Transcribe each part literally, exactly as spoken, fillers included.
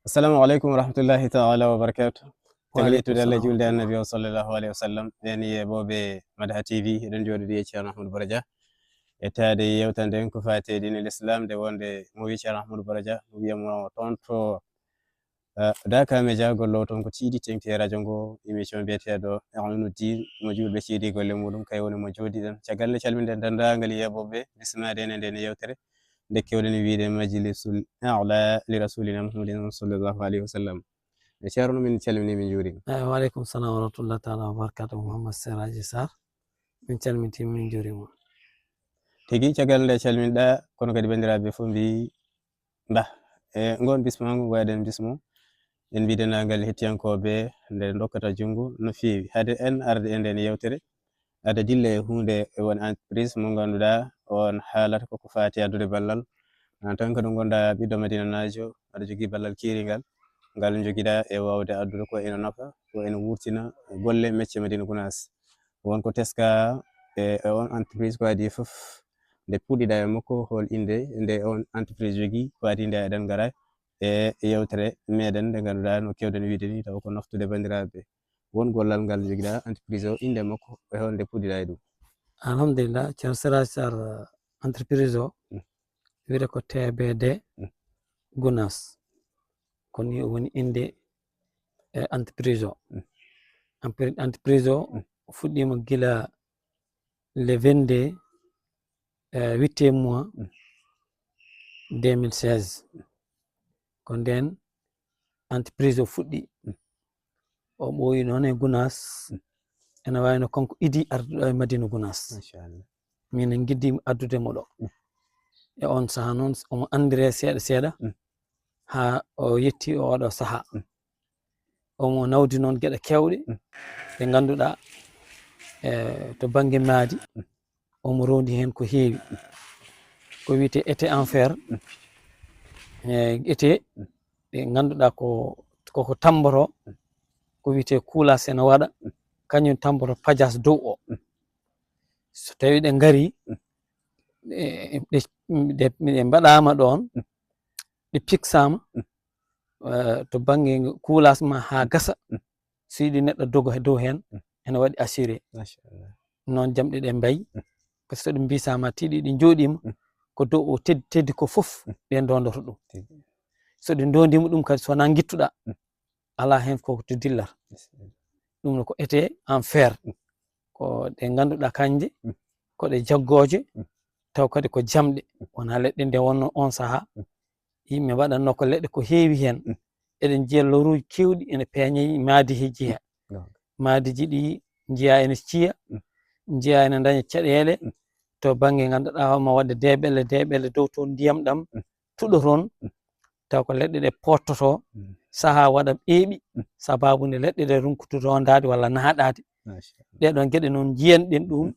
Assalamu alaikum wa rahmatullahi ta'ala wa barakatuh. Caggal yettude Allah, julde annabi o sallallahu alaihi wa sallam. Ɓen yeɓooɓe Madaha T V, eɗen jooɗodi e Ceerno Ahmadou Baraja. E taade yewtande en ko faati e diine l'islam, nde wonde mo wi Ceerno Ahmadou Baraja, mo wiya mo toon to, eh, Dakar Media, gollowo toon ko tiiɗi tengti e radio ngo, émission biyeteeɗo Awnul Din, mo juulɓe ceedi golle muɗum, kay woni mo jooɗiɗen. Caggal nde calminen denndaangal yeɓooɓe, bismaade en e nden yewtere. Nde kewɗen wiide Majlisul A'la li Rasulina Muhammadin sallallahu alaihi wa sallam. E Ceerno, min calmini, min njuurima. Eh, wa alaikum salam wa rahmatullahi ta'ala wa barakatuh, Muhammad Seraji Sarr. Min calmiti, min njuurima. Tigi, caggal nde calminɗa, kono kadi banndiraaɓe fof mbi, nda, e ngon bisma ngu mbaɗen bismo. En mbi denndaangal hettiyankooɓe nde dokkata junngo no feewi. Hade en arde e nden yewtere, aɗa dilla e huunde, e won entreprise mo ngannduɗaa on haalata koko faati addude ballal. An tan ko ɗum ngonɗaa ɓiɗɗo Madinanaajo, aɗa jogii ballal keeringal, ngal njogiɗaa e waawde addude ko ina nafa, ko ina wuurtina golle mecce Madina Gunaas. Won ko teska e, e on entreprise ko adii fof, nde puɗɗiɗaa e makko, hol innde nde on entreprise jogii, ko adii nde eɗen ngara e yewtere meɗen nde ngannduɗaa no kewɗen wiide ni, taw ko naftude banndiraaɓe. Won gollal ngal njogiɗaa entreprise o, innde makko e holnde puɗɗiɗaa e ɗum? Alhamdulillah, Ceerno Seraji Sarr, entreprise o, mm, wiyete ko T B D, mm, Gunaas. Ko ni woni innde, eh, entreprise o. Mm. Empre-, entreprise o, mm, fuɗɗiima gila le vingt-deux, eh, huitième mois, mm, deux mille seize. Ko nden entreprise o fuɗɗi. Mm. O ɓooyi noon e Gunaas. Mm. Ene wayi no kanko idi arduɗo e Madina Gunaas. Machallah. Min en ngiɗi addude mo ɗo. Mm. E on saha noon, omo anndire seeɗa seeɗa, mm, haa o yetti o oɗo saha. Mm. Omo nawdi noon geɗe kewɗe, mm, ɗe ngannduɗaa, e, to bannge maadi, mm, omo rondi heen ko heewi. Ko wiyetee été en fer, mm, e, été, mm, ɗe ngannduɗaa ko, koko tammboto, mm, ko wiyetee coulage ene waɗa, mm, kañum tammboto pajaas dow o. Mm. So tawii ɗe ngari, mm, ɗe, ɗe, ɗe, ɗe mbaɗaama ɗoon, mm, ɗe piksaama, mm, eh, to bannge coulage ma haa gasa, mm, so yiɗi neɗɗo dogo he dow heen, mm, ene waɗi assuré. Machallah. Noon jamɗe ɗe mbayi, mm, par ce que ɗum mbisaama tiiɗi ɗi njooɗiima, mm, ko dow o teddi, teddi ko fof, mm, ɗen ndondoto ɗum. Tigi. So ɗi ndondiima ɗum kadi, so wonaa ngittuɗaa, mm, alaa heen ko to dillata. Yes. Ɗum no ko été en fer. Mm. Ko ɗe ngannduɗaa kanje, mm, ko ɗe jaggooje, mm, taw kadi ko jamɗe. Mm. Wonaa leɗɗe nde wonno on saha. Mm. Yimɓe mbaɗatno ko leɗɗe ko heewi heen. Mm. Eɗen njiya loruuji keewɗi ene peeña e maadi heji he. Goonga. Maadiji ɗi njiya ene ciya, mm, njiya ene daña caɗeele, mm, to bannge ngannduɗaa homo waɗde deeɓele, deeɓele dow toon ndiyam ɗam, mm, tuɗo toon, mm, taw ko leɗɗe ɗe pottoto, mm, saha waɗa ɓeeɓi, mm, sababu nde leɗɗe ɗe runkutu rondaade walla nahaɗaade. Machallah. Ɗee ɗoon geɗe noon njiyan ɗen ɗum, mm,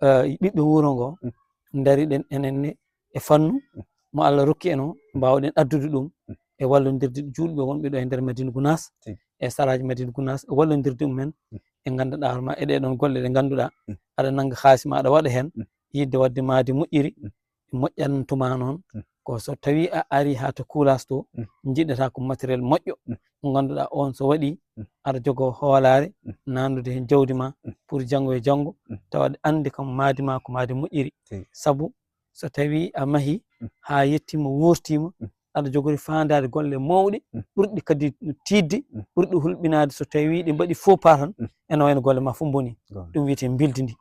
eh, ɓiɓɓe wuro ngo, mm, ndari ɗen enen ne e fannu, mm, mo Allah rokki en o, mbaawɗen addude ɗum, mm, e wallondirde juulɓe wonɓe ɗo e nder Madina Gunaas, tigi, e saraaji Madina Gunaas, e wallondirde ɗum en, mm, e ngannduɗaa hoore ma e ɗee ɗoon golle ɗe ngannduɗaa, mm, aɗa nannga haalis ma aɗa waɗa heen, mm, yiɗde waɗde maadi moƴƴiri, mm, moƴƴantuma noon, mm, ko so tawii a ari haa to coulage to, mm, njiɗata ko matériel moƴƴo, mm, mo ngannduɗaa on so waɗi, mm, aɗa jogoo hoolaare, mm, naannude heen jawdi ma, mm, pour janngo e janngo, mm, tawa aɗa anndi kam maadi ma ko maadi moƴƴiri. Tigi. Sabu so tawii a mahi, mm, haa yettiima, wuurtiima, mm, aɗa jogori faandaade golle mawɗe, mm, ɓurɗi kadi tiiɗde, mm, ɓurɗi hulɓinaade, so tawii ɗi mbaɗi faux pas tan, mm, ene wayno golle ma fof mboni. Goonga. Ɗum wiyetee mbildi ndi.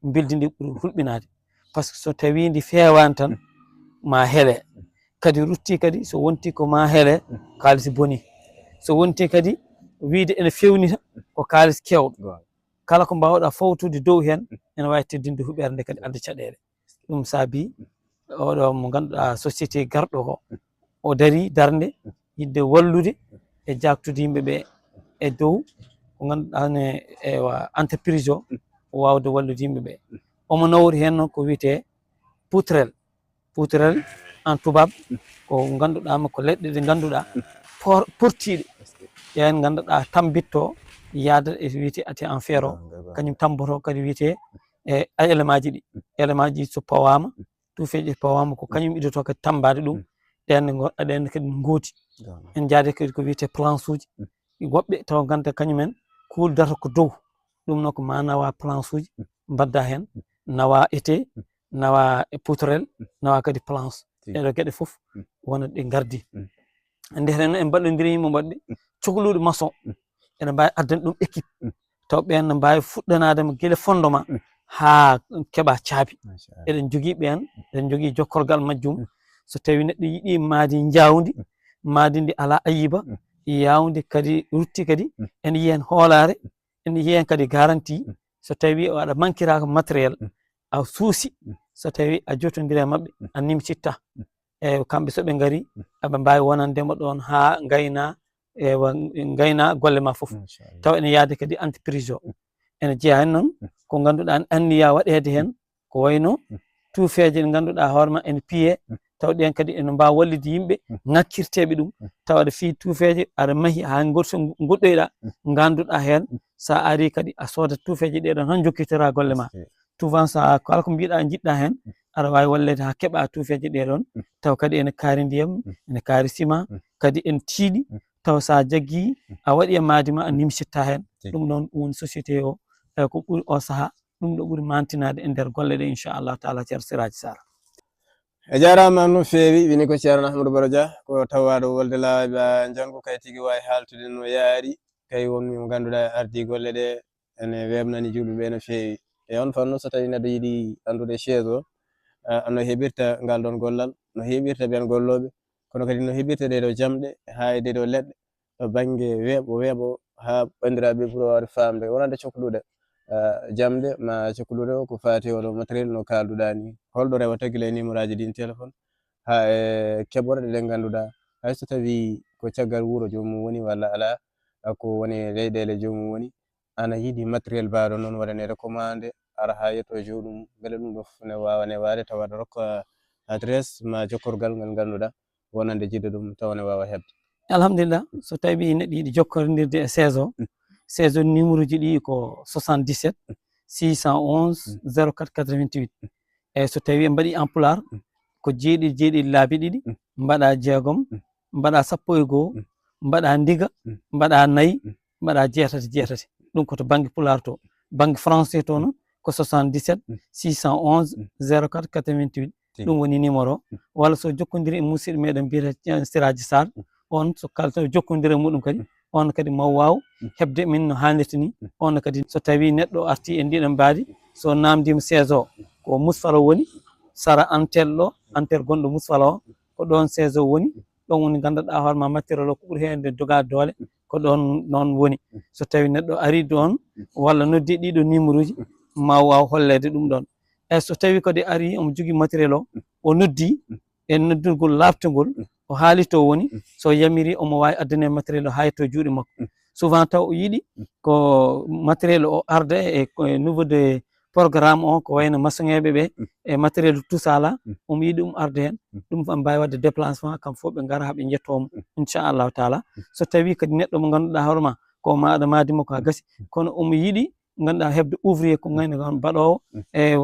Mbildi ndi ɓuri hulɓinaade. Par ce que so tawii ndi feewaani tan, mm, ma hele. Mm. Kadi rutti kadi, so wonti ko ma hele, mm, kaalis boni. So wonti kadi, wiyde ene feewnita, mm, ko kaalis keewɗo. Goonga. Kala ko mbaawɗaa fawtude dow heen, mm, ene waawi teddinde huɓeere nde kadi adda caɗeele. Ɗum saabi oɗo mo ngannduɗaa société garɗo ko, o darii darnde yiɗde wallude e jaaktude yimɓe ɓe e dow ko ngannduɗaa ne, ewa, entreprise o, o waawde wallude yimɓe ɓe. Omo nawori heen noon ko wiyetee poutrelle. Poutrelle en tubaab ko ngannduɗaa ma ko leɗɗe ɗe ngannduɗaa por-, portiiɗe. Ƴeen ngannduɗaa tambitto yaada e wiyetee acier en fer o, kañum tamboto kadi wiyetee e élément ji ɗi. Élément ji so pawaama, tuufeeje pawaama, ko kañum idotoo kadi tammbaade ɗum. Mm. Ɗeen ne ngo-, ɗeen ne kadi ngooti. En njaade kadi ko wiyetee planche uji. Woɓɓe taw ngannda kañumen kuuldata ko dow. Ɗum noon ko ma nawa planche uji, mbadda heen, nawa été, nawa e poutrelle, nawa kadi planche. Ɗeeɗo geɗe fof wona ɗe ngardi. Nde heen en mbaɗondiri yimɓe mbaɗɓe cokluɗo maçon. Ene mbaawi addande ɗum équipe. Taw ɓeen ne mbaawi fuɗɗanaade mo gila fondement haa keɓa caabi. Eɗen njogii ɓeen, eɗen njogii jokkorgal majjum. So tawii neɗɗo yiɗi maadi njaawndi, maadi ndi alaa ayiba, yaawndi kadi rutti kadi, ene yiya heen hoolaare, ene yiya heen kadi garantie. So tawii o aɗa mankiraaka matériel, a suusi, so tawii a jotondiri e maɓɓe, a nimsitta. E kamɓe so ɓe ngari, aɓe mbaawi wonande mo ɗoon haa ngayna, e wa-, ngayna golle ma fof. Taw ene yaade kadi entreprise o. Ene jeyaa heen noon ko ngannduɗaa anniya waɗeede heen, ko wayno tuufeeje ɗe ngannduɗaa hoore ma ene piye, taw ɗeen kadi ene mbaawa wallude yimɓe ŋakkirteeɓe ɗum. Taw aɗa fii tuufeeje, aɗa mahi haa ngorso goɗɗoyɗaa, ngannduɗaa heen, so a arii kadi a soodat tuufeeje ɗee ɗoon tan njokkitoraa golle ma. Souvent so a, kala ko mbiɗa njiɗɗa heen, aɗa waawi walleede haa keɓa tuufeeje ɗee ɗoon. Taw kadi ene kaari ndiyam, ene kaari ciment, kadi ene tiiɗi. Taw so a jaggii, a waɗi e maadi ma, a nimsitta heen. Ɗum noon ɗum woni société o, e ko ɓuri o sahaa, ɗum ɗo ɓuri mantinaade e nder golle ɗe, inchallahu taala, Ceerno Siraaji Sar. A jaaraama no feewi, wini ko Ceerno Ahmadou Baro Dia, ko tawaaɗo wolde laaɓa njanngu, kay tigi waawi haaltude no yaari, kay won mo ngannduɗaa ardii golle ɗe, ene weeɓnani juulɓe ɓe no feewi. E on fannu, so tawii neɗɗo yiɗi anndude chaise o, ah, no heɓirta ngal ɗoon gollal, no heɓirta ɓeen gollooɓe, kono kadi no heɓirta ɗee ɗoo jamɗe, haa e ɗee ɗoo leɗɗe, to bannge weeɓo, weeɓo haa banndiraaɓe ɓe ɓura waawde faamde. Wonande cokluɗe, ah, jamɗe ma cokluɗe o ko faati oɗo matériel no kaalduɗaa ni. Holɗo rewata gila e numéro aji ɗin téléphone haa e keɓorɗe ɗe ngannduɗaa, hay so tawii ko caggal wuro joomum woni walla alaa, ko woni leyɗeele joomum woni, ana yiɗi matériel baaɗo noon waɗaneede commandé, ara haa yetto joomum, mbele ɗum ɗo fof ne waawa newaade tawa aɗa rokka adresse ma jokkorgal ngal ngannduɗaa wonande jiɗɗo ɗum tawa ne waawa heɓde. Alhamdulillah, so tawii neɗɗo yiɗi jokkorindirde e chaise o, chaise o numéro ji ɗi ko soixante-dix-sept six cent onze zéro quatre quatre-vingt-huit. Eyyi, so tawii en mbaɗi en pulaar, ko jeeɗiɗi jeeɗiɗi laabi ɗiɗi, mbaɗa jeegom, mbaɗa sappo e goo, mbaɗa ndiga, mbaɗa nayi, mbaɗa jeetati jeetati. Ɗum ko to bannge pulaar to. Bannge français to noon ko soixante-dix-sept six cent onze zéro quatre quatre-vingt-huit. Ɗum woni numéro. Walla so jokkondiri e musidɗo meɗen mbiyetee Siraaji Sar, on so kala taw jokkondiri e muɗum kadi, on kadi ma waaw heɓde min no haanirta ni. On kadi so tawii neɗɗo artii e ndiɗon mbaadi, so naamndiima chaise o, ko Musfalo woni, sara antel ɗo, antel gonɗo Musfalo o, ko ɗoon chaise o woni. Ɗoon woni ngannduɗaa hoore ma matériel o ko ɓuri heewde jogaade doole, ko ɗoon noon woni. So tawii neɗɗo arii ɗoon walla noddii ɗiɗo numéro uji, ma waaw holleede ɗum ɗoon. Eyyi, so tawii kadi arii omo jogii matériel o, o noddii e noddugol laaɓtungol, o haali to woni, so yamirii omo waawi addane matériel o haa yetto juuɗe makko. Souvent taw o yiɗi ko matériel o arda e, e niveau de programme o, ko wayno maçonŋeeɓe ɓe e matériel tout ça là, omo yiɗi ɗum arde heen. Ɗum fof mbaawi waɗde déplacement, kam fof ɓe ngara haa ɓe njettoo mo, inchallahu taala. So tawii kadi neɗɗo mo ngannduɗaa hoore ma ko ma aɗa maadi makko haa gasi, kono omo yiɗi ngannduɗaa heɓde ouvrier ko ngayno kan baɗoowo, e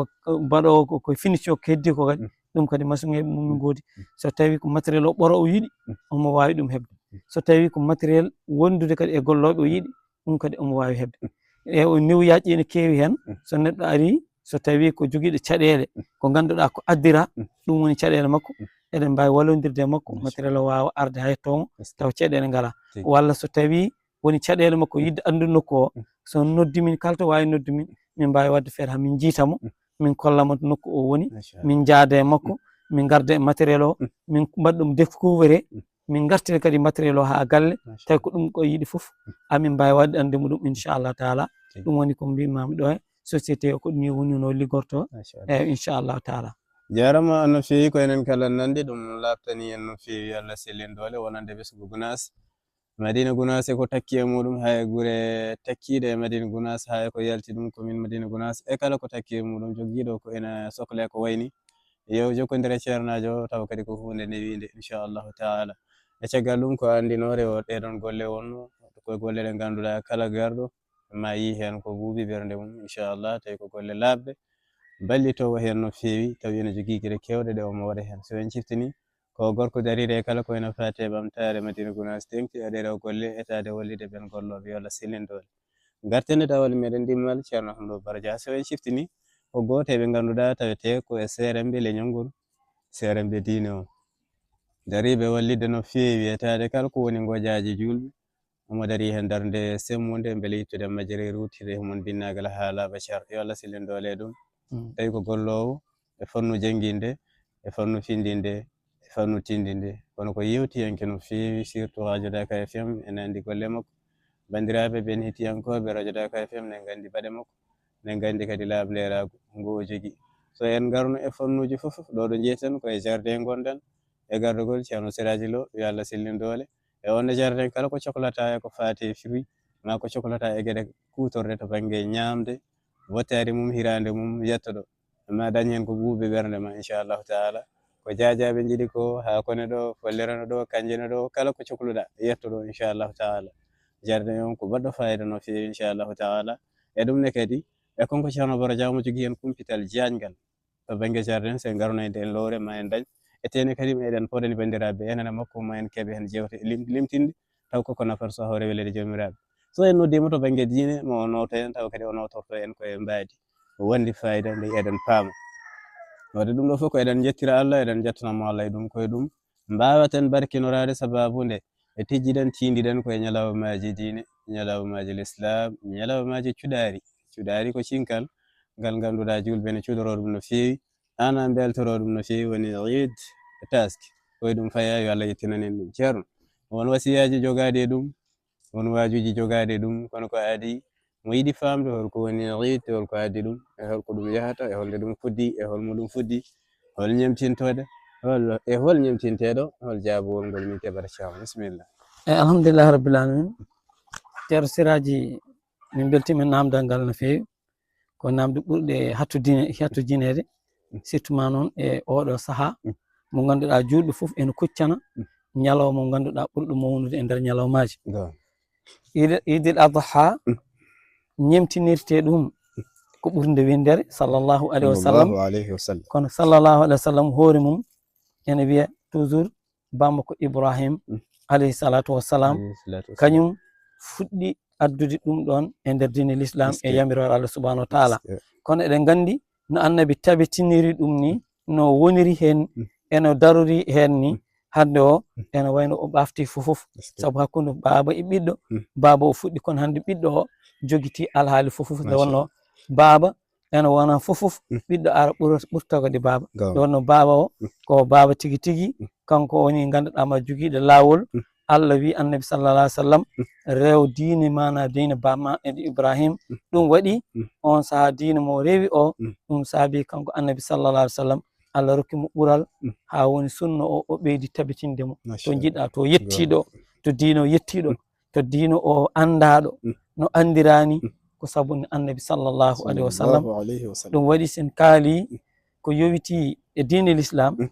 baɗoowo ko, ko finition ko heddii ko kadi, ɗum kadi maçonŋeeɓe mum no ngoodi. So tawii ko matériel o ɓoro o yiɗi, omo waawi ɗum heɓde. So tawii ko matériel wondude kadi e gollooɓe o yiɗi, ɗum kadi omo waawi heɓde. E o newuyaaji ene keewi heen, so neɗɗo arii, so tawii ko jogiiɗo caɗeele, ko ngannduɗaa ko addira, ɗum woni caɗeele makko, eɗen mbaawi wallondirde e makko, matériel o waawa arde haa yetto mo, taw caɗeele ngalaa. Walla so tawii woni caɗeele makko yiɗde anndude nokku o, so noddi min kala to waawi noddu min, min mbaawi waɗde feere haa min njiita mo, min kolla mo to nokku o woni, min njaada e makko, min ngarda e matériel o, min mbaɗa ɗum découvrir, min ngartira kadi matériel o haa galle, tawi ko ɗum ko yiɗi fof, amin mbaawi waɗde annde mo ɗum, inchallah taala. Ɗum woni ko mbimami ɗo e société o, ko ɗum woni no liggorto, e inchallah taala. Jarama no feewi, ko enen kala nande ɗum laaɓtani en no feewi. Allah sellin doole wonande ɓesngu Gunaas. Madina Gunaas e ko takki e muɗum, hay gure takkiɗe e Madina Gunaas, hay ko yalti ɗum ko min Madina Gunaas e kala ko takki e muɗum, jogiiɗo ko ene sokle ko wayni. Yo jokkondire ceernaajo taw kadi ko huunde newinde, inchallahu taala. E caggal ɗum ko anndinoore o ɗeɗon golle wonno ko golle ɗe ngannduɗaa kala garɗo ma yii heen ko buubi ɓernde mum, inchallah, tawi ko golle laaɓɗe, ballitoowo heen no feewi, tawi ene jogii gere keewɗe ɗe omo waɗa heen. So en ciftini Ko gorko dariiɗo e kala ko ene faati e ɓamtaare Madina Gunaas, teeŋti e ɗeeɗo golle, etaade wallide ɓeen gollooɓe, yo Allah sellin doole. Ngarten e dawol meɗen ɗimmal, Ceerno Ahmadou Baro Dia. So en ciftini, ko gooto e ɓe ngannduɗaa tawetee ko e seeremɓe leñol ngol, seeremɓe diine o. Dariiɓe wallitde no feewi, etaade kala ko woni ngojaaji juulɓe, omo darii heen darnde semmunde, mbele yettude majjere e ruttitde e mum binnaagal haa laaɓa car. Yo Allah sellin doole e ɗum. Mm. Tawi ko golloowo e fannu jannginde, e fannu findinde, e fannu tindinde. Kono ko yewtiyanke no feewi, surtout Radio Dakar F M, ene anndi golle makko. Banndiraaɓe ɓeen hettiyankooɓe Radio Dakar F M ne nganndi baɗe makko, ne nganndi kadi laaɓleeraagu ngu o jogii. So en ngarno e fannuuji fof, ɗo ɗo njeyten ko e jardin ngonɗen, e gardagol Ceerno Siraaji Lo, yo Allah sellin doole. E oon jardin kala ko coklataa e ko faati e fruit, maa ko coklataa e geɗe kuutorɗe to bannge ñaamde, wottaari mum, hiraande mum, yetto ɗo. Ma dañ heen ko ɓuuɓi ɓernde ma, inchallahu taala. Ko jaajaaɓe njiɗi ko, haa kone ɗo, follere no ɗo, kanje no ɗo, kala ko cokluɗaa, yetto ɗo, inchallahu taala. Jardin on ko baɗɗo fayida no feewi, inchallahu taala. E ɗum ne kadi, e konko Ceerno Baro Dia omo jogii heen kumpital jaañngal. To bannge jardin, so en ngarno e ndeen lowre, ma en dañ. E teene kadi, meɗen fodani banndiraaɓe, enen e makko, ma en keɓe heen jeewte lim-, limtinde, taw koko nafata so hawre weleede joomiraaɓe. So en noddiima to bannge diine, mo o nooto en, taw kadi o nootorto en ko e mbaadi wonde fayida nde eɗen paama. Wadde ɗum ɗo fof ko eɗen njettira Allah, eɗen njettana mo Allah e ɗum koye ɗum. Mbaawaten barkinoraade sababu nde e tijjiɗen, tiindiɗen ko e ñalawmaaji diine, ñalawmaaji lislaam, ñalawmaaji cuɗaari. Cuɗaari ko cinkal ngal ngannduɗaa juulɓe ne cuɗoroo ɗum no feewi, aan a mbeltoroo ɗum no feewi, woni Iid e Taaski. Koye ɗum fayaa, yo Allah yettinan en ɗum. Ceerno, won wasiyaaji jogaaɗi e ɗum, won waajuuji jogaaɗi e ɗum, kono ko adii mo yiɗi faamde hol ko woni Iid, hol ko addi ɗum, e hol ko ɗum yahata, e hol nde ɗum fuɗɗi, e hol mo ɗum fuɗɗi, hol ñemtintooɗe, hol, e hol ñemtinteeɗo, hol jaabowol ngol min keɓata, Ceerno. Bisimilla. E alhamdulillahi rabbil alamin. Ceerno Siraaji, min mbeltiima e naamndal ngal no feewi. Ko naamnde ɓurɗe hattojine-, hattojineede, mm, surtout ma noon e ooɗo sahaa, mm, mo ngannduɗaa juulɓe fof ene kuccana, mm, ñalawma mo ngannduɗaa ɓurɗo mawnude e nder ñalawmaaji. Ga. Iid, Iidil Adha, mm, ñemtinirte ɗum ko ɓurnde winndere, sallallahu alayhi wa sallam. Sallallahu alayhi wa sallam. Kono sallallahu alayhi wa sallam hoore mum ene wiya toujours Bamako Ibrahim, mm, alayhi salatu wassalam, alayhi salatu wassalam, kañum fuɗɗi addude ɗum ɗon e nder diine l'islam e, eskey, yamiroore Allah subhanahu wa taala. Eskey. Kono eɗen nganndi no Annabi tabitiniri ɗum ni, no woniri heen, mm, eno darori heen ni, mm, hannde o, mm, ene wayno o ɓaafti fof fof. Eskey. Sabu hakkunde baaba e ɓiɗɗo, mm, baaba o fuɗɗi, kono hannde ɓiɗɗo o jogiti alhaali fof fof. Nde wonno baaba ene wona fof fof, mm, ɓiɗɗo ara ɓura-, ɓurta ko de baaba. Ga. Nde wonno baaba o, mm, ko baaba tigi tigi, mm, kanko woni ngannduɗaa ma jogiiɗo laawol. Mm. Allah wi Annabi sallallahu alayhi wa sallam, mm, rew diine maana diine baaba ma e Ibrahim. Mm. Ɗum waɗi, mm, on sahaa diine mo rewi o, mm, ɗum saabi kanko Annabi sallallahu alayhi wa sallam, Allah rokki mo ɓural, mm, haa woni sunna o, o ɓeydi tabitinde mo. To masha Allah. Njiɗa, to yettiɗo, ga, to diine o yettiɗo, mm, to diine o anndaaɗo, mm, no anndirani, mm, ko sabu ni Annabi sallallahu alayhi wa sallam. Sallallahu alayhi wa sallam. Ɗum waɗi sen kaali, mm, ko yowiti e diine l'islam, mm,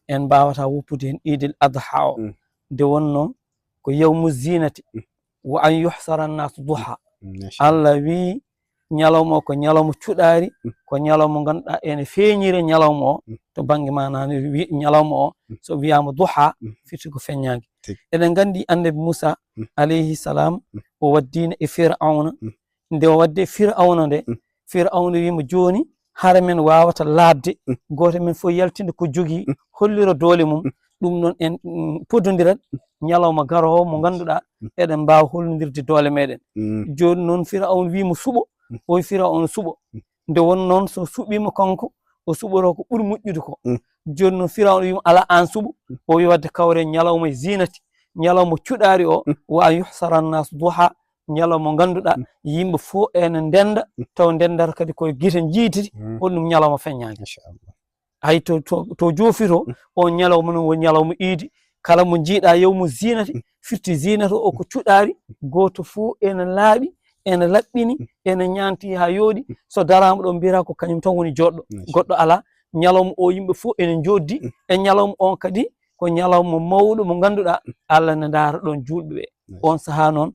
en mbaawata woppude heen Iidil Adha o. Mm. Nde wonno ko yawmu zinati, mm, wa an yuhsara annasu duha. Mm, masha Allah. Allah wi ñalawma o ko ñalawma cuɗaari, mm, ko ñalawma ngannduɗaa ene feeñiri ñalawma o, mm, to bannge maanaani wi-, ñalawma o, mm, so wiyaama duha, mm, firti ko feññaange. Tigi. Eɗen nganndi Annabi Muusa, mm, alayhi salam, mm, o waddino e Firawna. Mm. Nde o waddi e Firawna nde, mm, Firawna wiima, "Jooni, hara men waawata laaɓde, mm, gooto men fof yaltinde ko jogii, mm, hollira doole mum." Mm. Ɗum noon en, mm, podondirat, mm, ñalawma garoowo mo ngannduɗaa, mm, eɗen mbaawa hollondirde doole meɗen. Mm. Jooni noon Firawna wiima suɓo, mm, o wi Firawna suɓo. Mm. Nde won noon so suɓiima kanko, o suɓoro ko ɓuri moƴƴude ko. Mm. Jooni noon Firawna wiima, "Alaa, aan suɓo." Mm. O wi, "Wadde kawre ñalawma e zinati, ñalawma cuɗaari o, mm, wa an yuhsara annasu duha, ñalawma mo ngannduɗaa, mm, yimɓe fof ene ndennda, mm, taw ndenndata kadi koye gite njiitiri, mm, ko ɗum ñalawma feññaange." Machallah. Hay to, to, to joofito, mm, on ñalawma noon woni ñalawma iidi. Kala mo njiiɗaa yawmu zinati, mm, firti zinata o ko cuɗaari, gooto fof ene laaɓi, ene laɓɓini, mm, ene ñaanti haa yooɗi. Mm. So daraama ɗo, mbiyata ko kañum tan woni jooɗɗo. Machallah. Goɗɗo alaa. Ñalawma o yimɓe fof ene njooddi. Mm. E ñalawma on kadi ko ñalawma mawɗo mo ngannduɗaa, mm, Allah ne ndaara ɗon juulɓe ɓe. Machallah. On sahaa noon,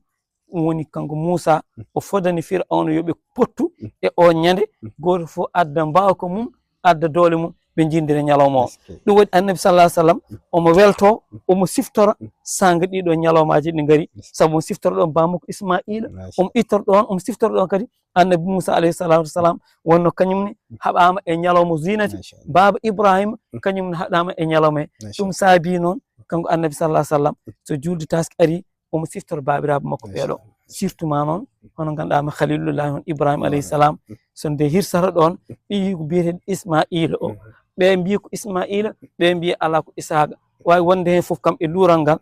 ɗum woni kanko Muusa, mm, o fodani Firawna yo ɓe pottu, mm, e o ñande, mm, gooto fof adda mbaawka mum, adda doole mum, ɓe njindira ñalawma o. Ɗum waɗi Annabi sallallahu alaihi wasallam omo welto, omo siftora sanga ɗiɗo ñalawmaji ɗi ngari, sabu omo siftora ɗon bammakko Ismaila, omo ittora ɗon, omo siftora ɗon kadi Annabi Musa alayhi salatu wasalam wonno kañum ne haɓama e ñalawma zinati. Baba Ibrahima kañum ne haɓama e ñalawma he. Ɗum saabi noon kanko Annabi sallallahu alaihi wasallam, so julde taski ari, omo siftora babiraɓe makko ɓeɗo, surtout ma noon hono ganduɗa ma Khalilullahi on Ibrahima alayhi salam. So nde hirsata ɗon ɓiyi ko biyeteɗo Ismaila o, ɓe mbiya ko Ismaila, ɓe mbiya ala ko Isaaka. Wawi wonde hen foof kam e luural ngal,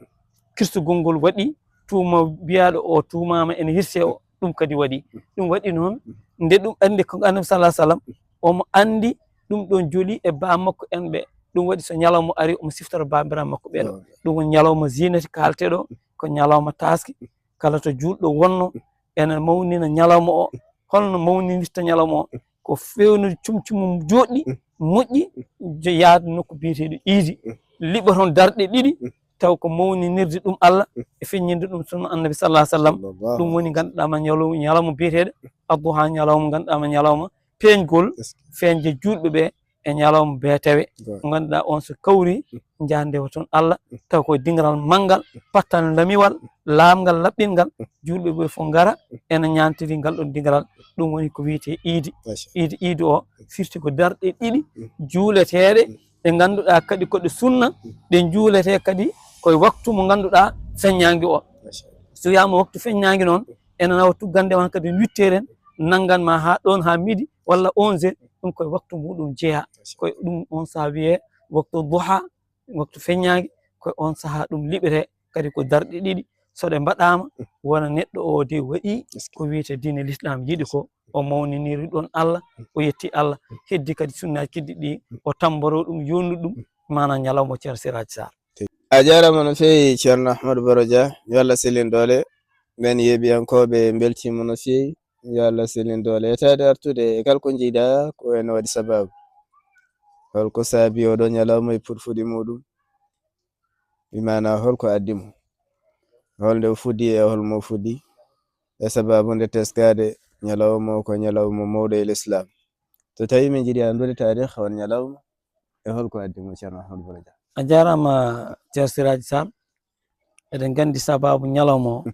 kirstugol ngol waɗi, tuuma mbiyaɗo o tuumama ene hirse o, ɗum kadi waɗi. Ɗum waɗi noon nde ɗum andi kanko Annabi sallallahu alaihi wasallam, omo andi ɗum ɗon joli e bammakko en ɓe. Ɗum waɗi so ñalawma ari omo siftora babiraɓe makko ɓeɗo. Ɗum woni ñalawma zinati kalteɗo, ko ñalawma taski. Kala to julɗo wonno ene mawnina ñalawma o. Holno mawninirta ñalawma o? Ko fewnude cum cum joɗɗi, moƴƴi, yaade nokku biyeteɗo iidi, liɓa toon darɗe ɗiɗi, taw ko mawninirde ɗum Allah e feññinde ɗum sunna Annabi sallallahu alaihi wasallam. Ɗum woni ganduɗa ma ñalaw-, ñalawma biyeteɗo adduha, ñalawma ganduɗa ma ñalawma peñgol, feñde julɓe ɓe e ñalawma beetawe. Ko ganduɗa on so kawri, jaa ndewa toon Allah, taw ko dingiral manngal, pattal lamiwal, laamngal laɓɓingal, julɓe ɓe fof ngara ena ñaantiri ngal ɗon dingiral. Ɗum woni ko wiyete iidi. Iidi, iidi o firti ko darɗe ɗiɗi juuleteeɗe, ɗe ngannduɗaa kadi ko ɗe sunna, ɗe njuuletee kadi koye waktu mo ngannduɗaa feññaange o. So wiyaama waktu feññaange noon, ene nawa tuggande wan kadi huit heures en, nanngan ma haa ɗoon haa midi walla onze heures, ɗum koye waktu muɗum jeyaa. Koye ɗum on saha wiyee waktu duha, waktu feññaange, koye on saha ɗum liɓetee kadi ko darɗe ɗiɗi. So ɗe mbaɗaama, wona neɗɗo o de waɗi ko wiyetee diine l'islam yiɗi ko, o mawniniri ɗon Allah, o yetti Allah, heddi kadi sunnaaji keddi ɗi, o tammboro ɗum, yonnu ɗum, maanaam ñalawma Ceerno Siraaji Saar. A jaaraama no feewi, Ceerno Ahmadu Boro Dia, yo Allah sellin doole. Men yeeɓiyankooɓe mbeltiima no feewi, yo Allah sellin doole. Etaade artude e kala ko njiiɗaa ko en waɗi sabaabu. Hol ko saabi oɗo ñalawma e puɗfuɗi muɗum? Bi maanaa, hol ko addi mo? Hol nde o fuɗɗi e hol mo fuɗɗi? E sabaabu nde teskaade ñalawma o ko ñalawma mawɗo e l'islam. So tawii min njiɗi anndude taarikh on ñalawma, e hol ko addi mo, Ceerno Ahmadu Boro Dia? A jaaraama, Ceerno Siraaji Saar. Eɗen nganndi sabaabu ñalawma o.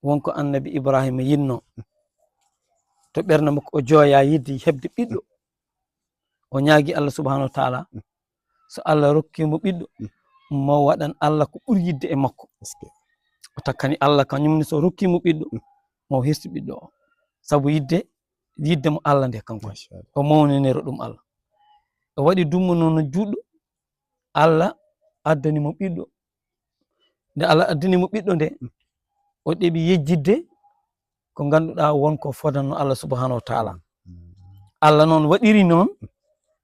Won ko Annabi Ibrahima yinno. To ɓernde makko o jooya yiɗde heɓde ɓiɗɗo. O ñaagi Allah subhanahu wa taala. So Allah rokki mo ɓiɗɗo, mo waɗan Allah ko ɓuri yiɗde e makko. O takkani Allah kañum ne so rokki mo ɓiɗɗo, mo hirsi ɓiɗɗo o. Sabu yiɗde, yiɗde mo Allah nde kanko. O mawninira ɗum Allah. O waɗi dumunna no juutɗo, Allah addani mo ɓiɗɗo. Nde Allah addani mo ɓiɗɗo nde, o ɗeɓi yejjitde ko ngannduɗaa won ko fodanno Allah subhanahu wa taala. Allah noon waɗiri noon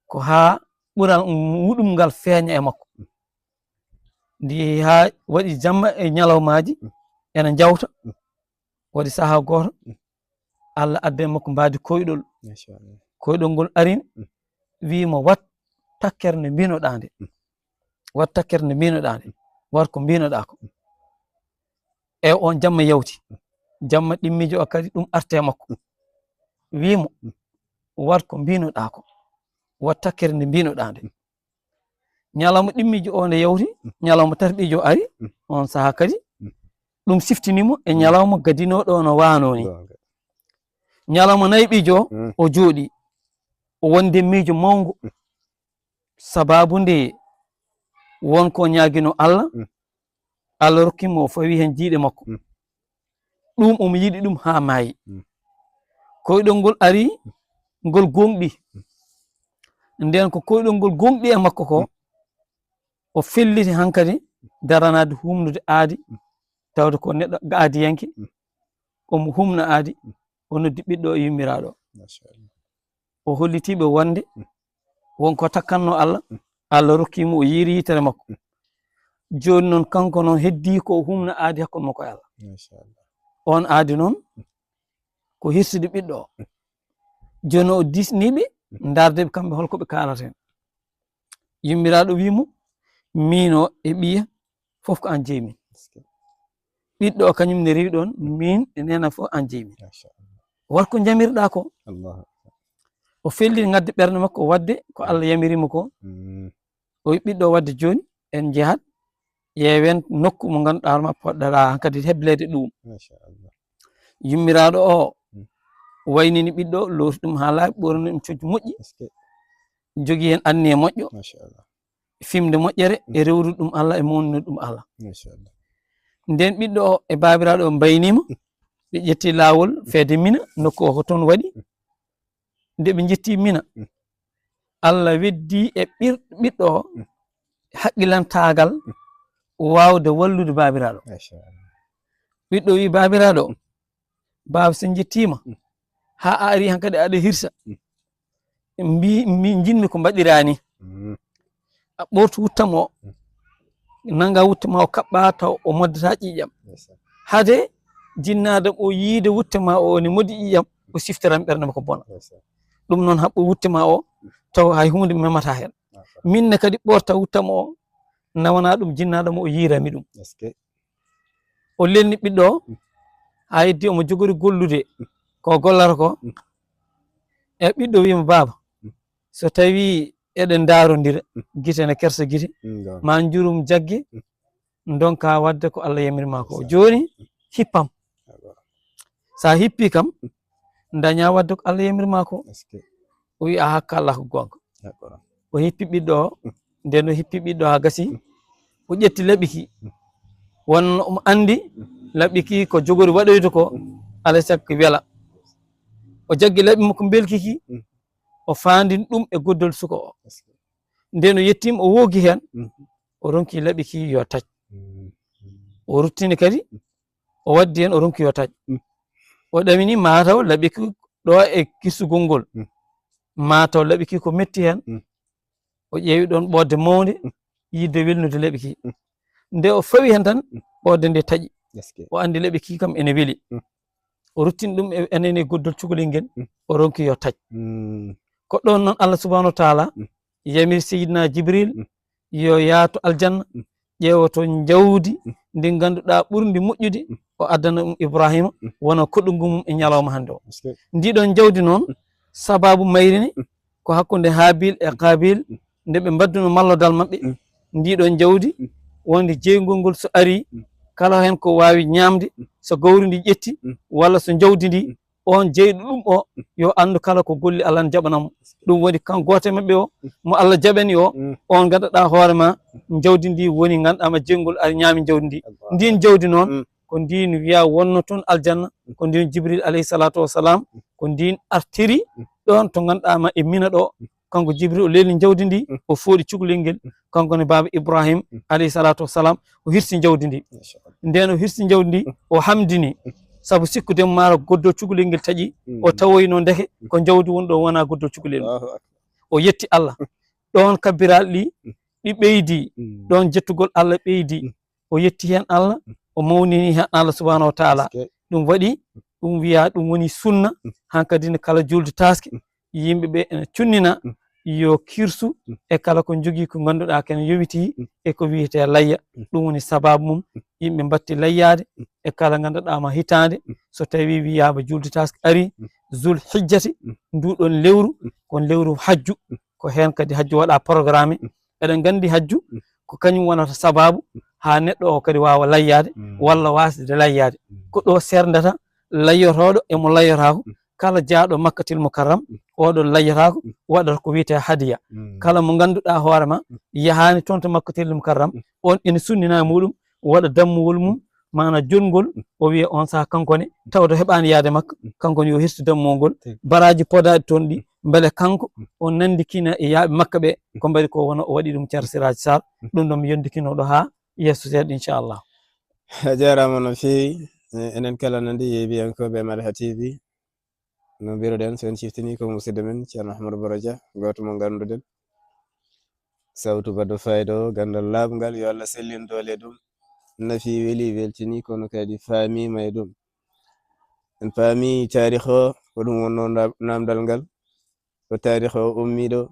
ko haa ɓural muɗum ngal feeña e makko. Ndi haa waɗi jamma e ñalawmaaji ena njawta. Waɗi sahaa gooto, Allah addi e makko mbaadi koyɗol. Koyɗol ngol arin, wii mo, "Wat takkere nde mbinoɗaa nde. Wat takkere nde mbinoɗaa nde. Wat ko mbinoɗaa ko." E on jamma yawti. Jamma ɗimmiijo o kadi ɗum arte e makko. Wii mo, "Wat ko mbinoɗaa ko. Wat takkere nde mbinoɗaa nde." Ñalawma ɗimmiijo o nde yawti, ñalawma tataɓiijo o ari, on sahaa kadi, ɗum siftini mo e ñalawma gadinooɗo no waanoo ni. Ñalawma nayiɓiijo o, o jooɗi, o wonde miijo mawngo. Sabaabu nde won ko ñaaginoo Allah, Allah rokki mo, o fawi heen jiiɗe makko. Ɗum omo yiɗi ɗum haa maayi. Koyɗol ngol ari, ngol gooŋɗi. Nden ko koyɗol ngol gooŋɗi e makko ko, o felliti hankadi daranaade humnude aadi, tawde ko neɗɗo aadiyanke, omo humna aadi, o noddi ɓiɗɗo o yummiraaɗo. O holliti ɓe wonde won ko takkannoo Allah, Allah rokki mo, o yiiri yitere makko. Jooni noon, kanko noon, heddii ko o humna aadi hakkunde makko e Allah. On aadi noon, ko hirsude ɓiɗɗo o. Jooni o diisnii ɓe, ndaarde ɓe kamɓe hol ko ɓe kaalata heen. Yummiraaɗo wii mo, "Miin o e ɓiya, fof ko aan jeyi min." Ɓiɗɗo o kañum ne rewi ɗoon, "Miin e neene am fof aan jeyi min. Wat ko njamirɗaa ko." O felliti ngadde ɓernde makko, o waɗde ko Allah yamiri mo ko. Mm. O wi ɓiɗɗo o waɗde jooni, en njehat, ƴeewen nokku mo ngannduɗaa hoore ma poɗɗaɗaa hankadi hebleede ɗum. Machallah. Yummiraaɗo o Mm. waynini ɓiɗɗo, looti ɗum haa laaɓi, ɓorni ɗum cojji moƴƴi, Est-ce que? jogii heen anniya moƴƴo, Machallah. fimde moƴƴere e rewrude ɗum Allah e mawnude ɗum Allah. Machallah. Nden ɓiɗɗo o e baabiraaɗo o mbayniima, ɓe ƴetti laawol feede Mina, nokku o ko toon waɗi. Nde ɓe njetti Mina, Mm. Allah weddi e ɓir-, ɓiɗɗo o Mm. haqqilantaagal Mm. waawde wallude baabiraaɗo. Machallah. Ɓiɗɗo wi, "Baabiraaɗo, Mm. baaba, so njettiima, Mm. haa a ari hankadi aɗa hirsa. Mm. Mbi, mbi, njinmi ko mbaɗiraa ni. Mm. A ɓoortu wuttam o, Mm. nannga wutte ma o kaɓɓa taw o moddataa ƴiiƴam. Ndeysaan. Hade jinnaadam o yiide wutte ma o ne moddi ƴiiƴam, o siftiran ɓernde makko bona. Ndeysaan. Ɗum noon haɓɓo wutte ma o, taw hay huunde memataa heen. Machallah. Min ne kadi ɓoorta wuttam o, nawana ɗum jinnaadam o yiirami ɗum." Est-ce que? O lelni ɓiɗɗo o, Mm. haa heddi omo jogori gollude ko gollata ko. Mm. E ɓiɗɗo wiima, "Baaba, Mm. so tawii eɗen ndaarondira, Mm. gite ne kersa gite, Mm, ɗon. ma njurum jagge, Mm. ndonka waɗde ko Allah yamiri ma ko. Ndeysaan. Jooni, hippam. D'accord. So a hippii kam, Mm. ndañaa waɗde ko Allah yamiri ma ko." Est-ce que? O wi, "A hakka Allah ko goonga." D'accord. O hippi ɓiɗɗo o, Mm. nden o hippi ɓiɗɗo o haa gasi, Mm. o ƴetti laɓi ki. Mm. Wonno omo anndi Mm. laɓi ki ko jogori waɗoyde ko, Mm. alaa e sago ko wela. O jaggi laɓi makko mbelki ki, Mm. o faandini ɗum e goddol suka o. Est-ce que? Nden o yettiima, o woogi heen, Mm. o ronki laɓi ki yo taƴ. Mm. O ruttini kadi, Mm. o waddi heen, o ronki yo taƴ. Mm. O ɗamini mataw laɓi ki ɗo e kirsugol ngol. Mm. Mataw laɓi ki ko metti heen. Mm. O ƴeewi ɗoon ɓoodde mawnde, Mm. yiɗde welnude laɓi ki. Mm. Nde o fawi heen tan, Mm. ɓoodde nde taƴi. Est-ce que? O anndi laɓi ki kam ene weli. Mm. O ruttini ɗum e, enen e goddol cukalel ngel, Mm. o ronki yo taƴ. Mm. Ko ɗoon noon Allah subhanahu wa taala Mm. yamiri Seydina Jibril Mm. yo yaato aljanna, Mm. ƴeewoto njawdi Mm. ndi ngannduɗaa ɓurndi moƴƴude, Mm. o addana ɗum Ibrahima, Mm. wona koɗungu mum e ñalawma hannde o. Est-ce que? Ndi ɗoon njawdi noon, Mm. sababu mayri ni, Mm. ko hakkunde Haabil e Qaabil, Mm. nde ɓe mbaɗduno mallodal maɓɓe, Mm. ndi ɗoon njawdi, Mm. wonde jeygol ngol so ari, Mm. kala heen ko waawi ñaamde, Mm. so gawri ndi ƴetti, Mm. walla so njawdi ndi, Mm. on jeyɗo ɗum o, Mm. yo anndu kala ko golli Allah ne jaɓana mo. Ɗum woni kan gooto e maɓɓe o, Mm. mo Allah jaɓani o, Mm. on ngannduɗaa hoore ma, Mm. njawdi ndi woni ngannduɗaa ma jeygol ari ñaami njawdi ndi. Allah. Ndin jawdi noon, Mm. ko ndin wiya wonno toon aljanna, Mm. ko ndin Jibril alayhi salatu wassalam, Mm. ko ndin artiri Mm. ɗoon to ngannduɗaa ma e Mina ɗo, Mm. kanko Jibril o lelni njawdi ndi, Mm. o fooɗi cukalel ngel, Mm. kanko ne baaba Ibrahim Mm. alayhi salatu wassalam, o hirsi njawdi ndi. Machallah. Nden o hirsi njawdi ndi, Mm. o hamdini, Mm. sabu sikkude maaro goddol cukalel ngel taƴi, Mm. o tawoyno ndeke Mm. ko njawdi woni ɗo wona goddol cukalel ngel. Allahu akbar. O yetti Allah. Mm. Ɗoon kabbiraaɗi ɗi, Mm. ɗi ɓeydi, Mm. ɗoon jettugol Allah ɓeydi. Mm. O yetti heen Allah, Mm. o mawnini heen Allah subhanahu wa taala. Est-ce que? Ɗum waɗi, ɗum wiya ɗum woni sunna, Mm. hankadi ne kala julde taaske, Mm. yimɓe ɓe ene cunnina Mm. yo kirsu Mm. e kala ko njogii ko ngannduɗaa kene yowiti Mm. e ko wiyetee layya. Mm. Ɗum woni sababu mum, Mm. yimɓe mbatti layyaade Mm. e kala ngannduɗaa ma hitaande, Mm. so tawii wiyaama julde taaske ari, Mm. zul hijjati, Mm. ndu ɗoon lewru, Mm. ko lewru hajju, Mm. ko heen kadi hajju waɗa programme. Mm. Eɗen nganndi hajju Mm. ko kañum wonata sababu Mm. haa neɗɗo o kadi waawa layyaade Mm. walla waasde layyaade. Mm. Ko ɗo seerndata layyotooɗo e mo layyotaako, Mm. kala jaaɗo Makkatil Mukarram, Mm. oɗo layyotaako, Mm. waɗata ko wiyetee hadiya. Mm. Kala mo ngannduɗaa hoore ma, Mm. yahaani toon to Makkatil Mukarram, Mm. on ene sunnina e muɗum, waɗa dammuwol mum, maana jolngol, Mm. o wiya on saha kanko ne, tawde heɓaani yaade Makka, Mm. kanko ne yo hirsu dammuwol ngol, Tigi. Baraaji podaaɗi toon ɗi, Mm. mbele kanko, Mm. o nanndikina e yaaɓe Makka ɓe, Mm. ko mbaɗi ko wona o waɗi ɗum Ceerno Siraaji Sar, Mm. ɗum ɗoon mi yondikino ɗo haa yeeso seeɗa, inchallah. A jaaraama no feewi, e-, enen kala nandi yeeɓiyankooɓe Madha T V. No mbiruɗen, so en ciftini ko musidɗo men Ceerno Ahmadou Baro Dia, gooto mo ngannduɗen, sawtu baɗɗo fayda o, ganndal laaɓngal, yo Allah sellin doole ɗum. Nafi, weli, weltini, kono kadi faamiima e ɗum. En paami taarikh o, ko ɗum wonno na-, naamndal ngal. Ko taarikh o ummiiɗo,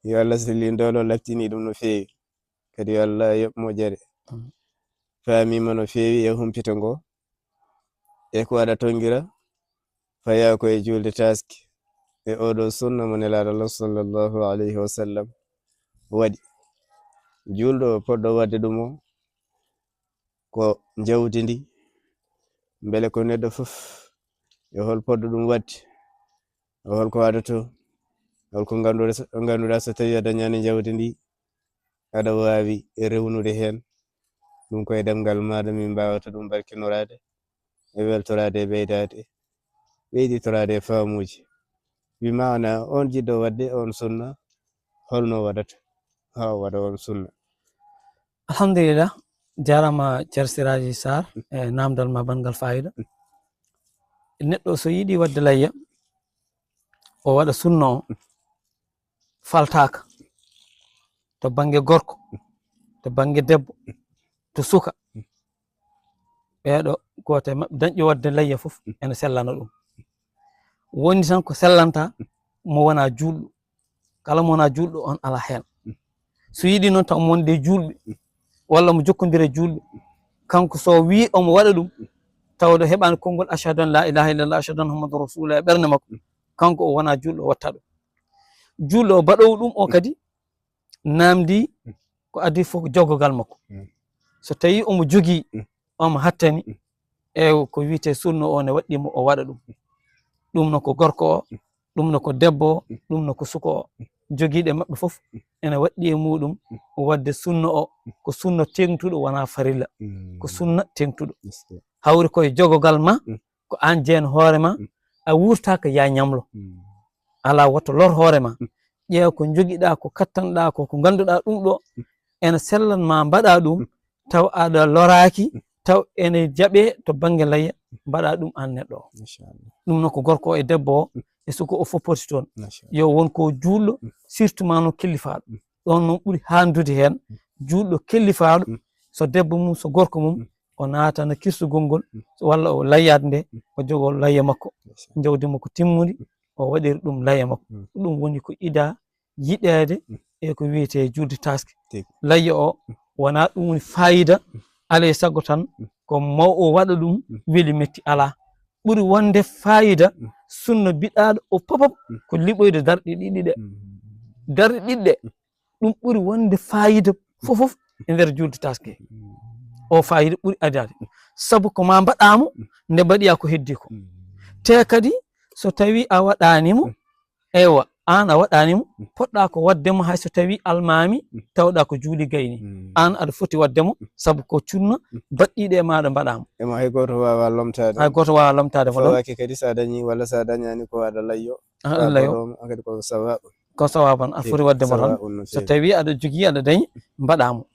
yo Allah sellin doole o, laɓtini ɗum no feewi. Kadi yo Allah yoɓ moƴƴere. Amin. Faamiima no feewi e humpito ngo, e ko aɗa tonngira, fayaa ko e juulde taaske. e oɗo sunna mo Nelaaɗo Allah sallallahu alayhi wa sallam waɗi. Juulɗo o poɗɗo waɗde ɗum o ko njawdi ndi, mbele ko neɗɗo fof e hol poɗɗo ɗum waɗde, e hol ko waɗato, hol ko ngannduɗaa so, ngannduɗaa so tawii a dañaani njawdi ndi, aɗa waawi rewnude heen. Ɗum ko e ɗemngal maaɗa min mbaawata ɗum barkinoraade, e weltoraade, e ɓeydaade, ɓeyditoraade e faamuuji. Bi maana on jiɗɗo waɗde on sunna, holno waɗata haa o waɗa on sunna? Alhamdulillah, jarama Ceer Siraaji Saar e namdal ma banngal fayida. Neɗɗo so yiɗi waɗde layya, o waɗa sunna o, faltaaka to bannge gorko, to bannge debbo, to suka. Ɓeeɗo gooto e maɓɓe dañƴo waɗde layya fof ene sellana ɗum. Woni tan ko sellanta mo wona juulɗo. Kala mo wona juulɗo on ala heen. So yiɗi noon taw mo wonde e juulɓe walla mo jokkondira e juulɓe, kanko so wii omo waɗa ɗum, tawde heɓaani konngol ashhadu an la ilaha illallah, ashhadu anna Muhammadan rasulullah e ɓernde makko, kanko o wona juulɗo, o watta ɗum. Juulɗo o baɗowo ɗum o kadi namdi ko adii fof ko jogogal makko. So tawi omo jogii, omo hattani, e ko wiyetee sunna o ne waɗɗii mo o waɗa ɗum. Ɗum no ko gorko o, ɗum no ko debbo o, ɗum no ko suka o. Jogiiɗo e maɓɓe fof ene waɗɗii e muɗum waɗde sunna o, ko sunna teeŋtuɗo, wonaa farilla. Ko sunna teeŋtuɗo. Hawri koye jogogal ma, ko aan jeen hoore ma, a wuurtaaka ya ñamlo. Alaa, woto lor hoore ma. Ƴeewa ko njogiɗaa, ko kattanɗaa, ko, ko ngannduɗaa ɗum ɗo ene sellan ma mbaɗa ɗum, taw aɗa loraaki, taw ene jaɓee to bannge layya, mbaɗa ɗum aan neɗɗo o. Ɗum noon ko gorko o e debbo o e suka o fof poti toon. Yo won ko juulɗo, surtout ma noon kellifaaɗo. Ɗoon noon ɓuri haandude heen, juulɗo kellifaaɗo, so debbo mum, so gorko mum, o naatana kirsugol ngol, walla o layyaade nde, o jogoo layya makko, jawdi makko timmundi, o waɗira ɗum layya makko. Ɗum woni ko ida yiɗeede e ko wiyetee juulde taaske. Layya o wonaa ɗum woni faayida, alaa e sago tan ko maw o waɗa ɗum, weli metti alaa. Ɓuri wonde faayida sunna biɗaaɗo o popop ko liɓoyde darɗe ɗiɗi ɗe. Darɗe ɗiɗi ɗe, ɗum ɓuri wonde faayida fofof e nder juulde taaske. O faayida ɓuri adaade. Sabu ko ma mbaɗaamo, nde mbaɗiya ko heddi ko. Te kadi so tawi a waɗaani mo, eywa, aan a waɗaani mo, poɗɗa ko waɗde mo hay so tawi almaami, tawɗa ko juuli gayni. Aan aɗa foti waɗde mo, sabu ko cunna baɗɗiiɗe e maaɗa mbaɗaamo. Emo hay gooto waawa lomtaade. Hay gooto waawa lomtaade mo ɗon. Fawaaki kadi so a dañii walla so a dañaani ko aɗa layyo. Aɗa layyo. Ɗum kadi ko sawaabun. Ko sawaabun, a foti waɗde mo tan. Sawaabun no feewi. So tawi aɗa jogii, aɗa dañi, mbaɗa mo.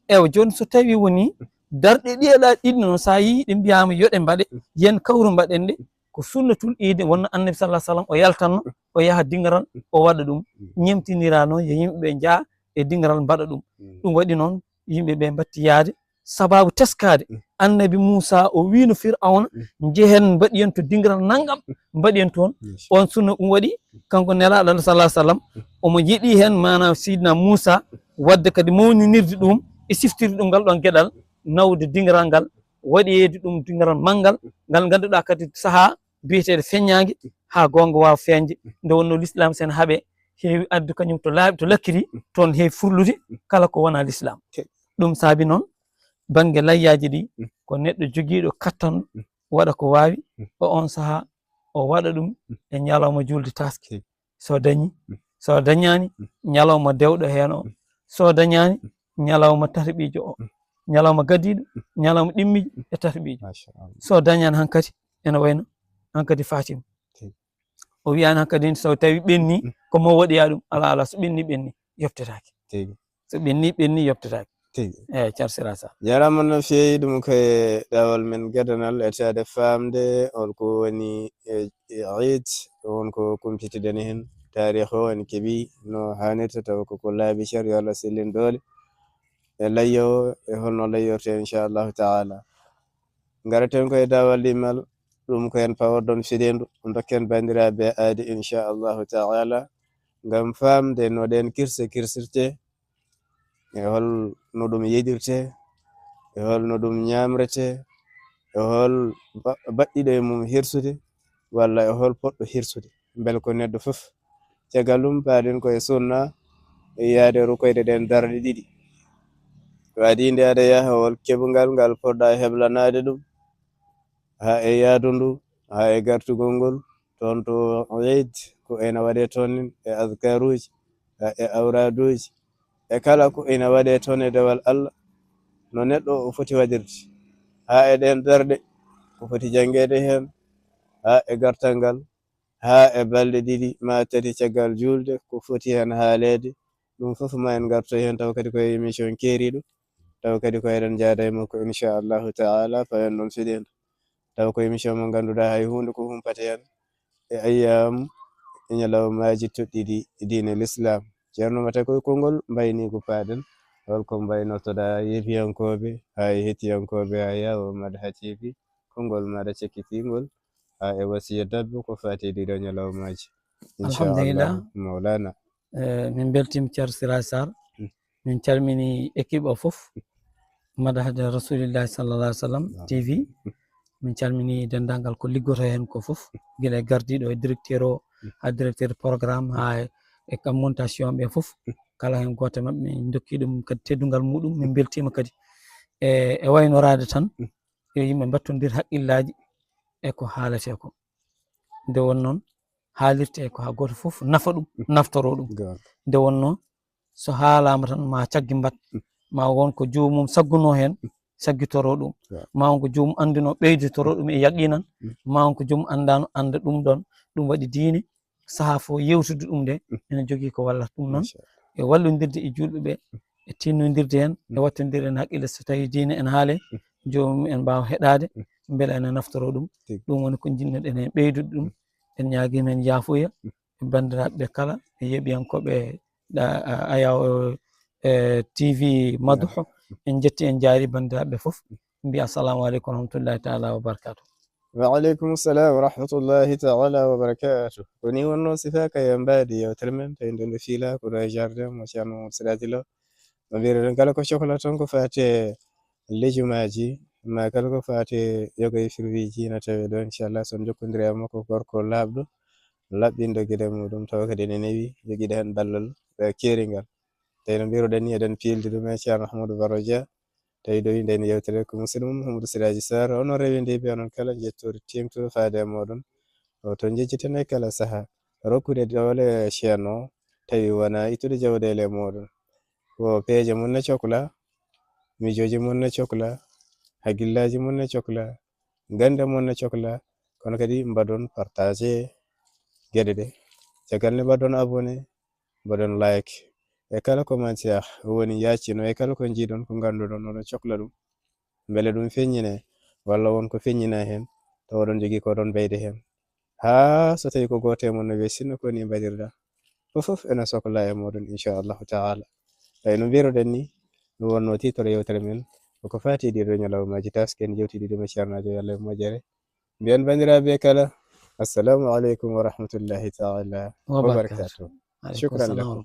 Eywa, jooni so tawi woni darɗe ɗiɗi ɗa ɗiɗi noon, so a yii ɗe mbiyaama yo ɗe mbaɗe, yen kawru mbaɗen ɗe, ko sunnatul iidi, wonno Annabi sallallahu alaihi wasallam o yaltanno, o yaha dingiral, o waɗa ɗum. Ñemtinira noon yo yimɓe ɓe njaha e dingiral mbaɗa ɗum. Ɗum waɗi noon yimɓe ɓe mbatti yahde, sababu teskaade. Annabi Muusa o wiino Fir'awna, njehen mbaɗiyen to dingiral nanngam, mbaɗiyen toon. On sunna ɗum waɗi, kanko Nelaaɗo Allah sallallahu alaihi wasallam, omo yiɗi heen, maanaam, Seydina Muusa waɗde kadi mawninirde ɗum e siftirde ɗum ngal ɗoon geɗal, nawde dingiral ngal, waɗoyeede ɗum dingiral manngal, ngal ngannduɗaa kadi sahaa biyeteeɗo feññaange, haa goonga waawa feeñde. Nde wonnoo lislaam so ene haɓee, heewi addu kañum to laaɓi, to lakkiri, toon heewi furlude kala ko wonaa lislaam. Ɗum saabi noon, bannge layyaaji ɗi, ko neɗɗo jogiiɗo kattanɗo, waɗa ko waawi, o on sahaa, o waɗa ɗum e ñalawma juulde taaske. So dañii, so dañaani, ñalawma dewɗo heen o. So dañaani, ñalawma tataɓiijo o. Ñalawma gadiiɗo, ñalawma ɗimmiijo e tataɓiijo. Machallah. So dañaani hankadi, ene wayno hankadi Fatima. Tigi. O wiyaani hankadi, so tawi ɓenni, ko mo waɗiya ɗum. Ala, ala, so ɓenni, ɓenni, yoftetaake. Tigi. So ɓenni, ɓenni, yoftetaake. Tigi. Eeyi, Ceer Siraaji Saar. Jarama no feewi, ɗum ko e ɗawal men gadanal, etaade faamde on ko woni e, e Eid, on ko kumpitiɗen heen. Taarikh o en keɓi no haanirta, tawa ko, ko laabi cer, yo Allah sellin doole. E layyo o, e holno layyorte, inchallahu taala. Ngaraten ko e daawal ɗimmal, ɗum ko en paworɗon fideendu, dokken banndiraaɓe aadi, inchallahu taala, ngam faamde no ɗeen kirse kirsirte, e hol no ɗum yeɗirte, e hol no ɗum ñaamrete, e hol ba-, baɗɗiɗo e mum hirsude, walla e hol poɗɗo hirsude. mbel ko neɗɗo fof. Caggal ɗum, paaɗen ko e sunna, e yaade rukoyde ɗen darɗe ɗiɗi. Waɗi nde aɗa yaha, hol keɓungal ngal poɗɗa heblanaade ɗum? Haa e yaadu ndu, haa e gartugol ngol, toon to Eid, ko ena waɗee toon e azkaruuji, haa e awraaduuji, e kala ko ena waɗee toon e dewal Allah, no neɗɗo o foti waɗirde, haa e ɗeen darɗe, ko foti janngeede heen, haa e gartal ngal, haa e balɗe ɗiɗi maa tati caggal juulde, ko foti heen haaleede, ɗum fof ma en ngartoy heen, taw kadi ko e émission keeriiɗo, taw kadi ko eɗen njaada e makko, inchallahu taala, fawen ɗoon fiɗeende. Taw ko émission mo ngannduɗaa hay huunde ko humpata heen e ayyaamu, e ñalawmaaji toɗɗiɗi diine l'islam. Ceerno, mate ko konngol mbayni ko paaɗen, hol ko mbaynortoɗaa yeefiyankooɓe, haa e hettiyankooɓe Hayawo Madha T V, konngol maaɗa cekkitingol, haa e wasiya dabbo ko faati e ɗiɗo ñalawmaaji. Inchallah, Mawlana. Eh, min mbeltiima Ceerno Siraj Sarr. Mm. Min calmini équipe o fof. Madahada Rasulillahi sallallahu alaihi wasallam, T V. Min calmini denndaangal ko liggoto heen ko fof, gila e gardiiɗo e directeur o, haa directeur programme, haa e kam montation ɓe fof. Kala heen gooto e maɓɓe, min ndokki ɗum kadi teddungal muɗum, min mbeltiima kadi. E, e waynoraade tan, yo yimɓe mbattondir haqqillaaji e ko haaletee ko. Nde won noon, haalirte ko haa gooto fof nafa ɗum, naftoro ɗum. Nde won noon, so haalaama tan, ma caggi mbat, ma won ko joomum saggunoo heen, saggitoro ɗum. Ma won ko joomum anndinoo, ɓeyditoro ɗum e yaqinan. Ma won ko joomum anndaano, annda ɗum ɗoon. Ɗum waɗi diine, sahaa fof yewtude ɗum nde, ene jogii ko wallata ɗum noon. E wallondirde e juulɓe ɓe, e tinnondirde heen, e wattondirde heen haqqille, so tawii diine ene haale, joomum en mbaawa heɗaade, mbele ene naftoro ɗum. Tigi. Ɗum woni ko njiɗnoɗen heen ɓeydude ɗum. En ñaagiima heen yaafuya e banndiraaɓe ɓe kala, e yeeɓiyankooɓe ɗa-, a-, Ayaw, e, T V Madhu. En njetti, en njaari banndiraaɓe fof. Mbi assalamu aleykum wa rahmatullahi taala wa barakatuh. Wa aleykum salam wa rahmatullahi taala wa barakatuh. Ko ni wonno sifa ka e mbaadi yewtere men, tawi nde nde fiila ko ɗo e jardin mo Ceerno Mamadou Siraji Lo. No mbiruɗen kala ko cohla toon ko faati e lejumaaji, ma kala ko faati e yoga e firwiiji, na tawi ɗo, inchallah, so on jokkondiri e makko, gorko laaɓɗo, laɓɓinɗo geɗe muɗum, tawa kadi ene newi, jogiiɗo heen ballal, eh, keeringal. Tawi no mbiruɗen ni, eɗen piildi ɗum e Ceerno Ahmadou Baro Dia, tawi ɗo inde ene yewtere ko musidɗo mum Mouhamadou Siraji Sarr, ono rewindi ɓe onon kala njettoore teeŋtude faade e mooɗon. O to njejjiten e kala saha, rokkude doole chaîne o, tawi wona ittude jawɗeele e mooɗon. Ko peeje mum ne cokla, miijooji mum ne cokla, hakkillaaji mum ne cokla, gannde mum ne cokla, kono kadi mbaɗon partage geɗe ɗe. Caggal nde mbaɗon abonné, mbaɗon like. E kala commentaire woni yaccino, e kala ko njiiɗon, ko ngannduɗon oɗon cokla ɗum, mbele ɗum feññine, walla won ko feññina heen, tawa oɗon jogii ko oɗon mbayde heen. Haa so tawii ko gooto e mon no wiya, sinno ko ni mbaɗirɗa, fof fof ene sokla e mooɗon, inchallahu taala. Tawi no mbiruɗen ni, ɗum wonno titre yewtere men, koko faati e ɗiɗo ñalawmaaji, taskaen jewtiɗi ɗum e ceernaajo, yo Allah e moƴƴere. Mbiyen banndiraaɓe kala, assalamu aleykum wa rahmatullahi taala wa barakatuh. Shukran lakum.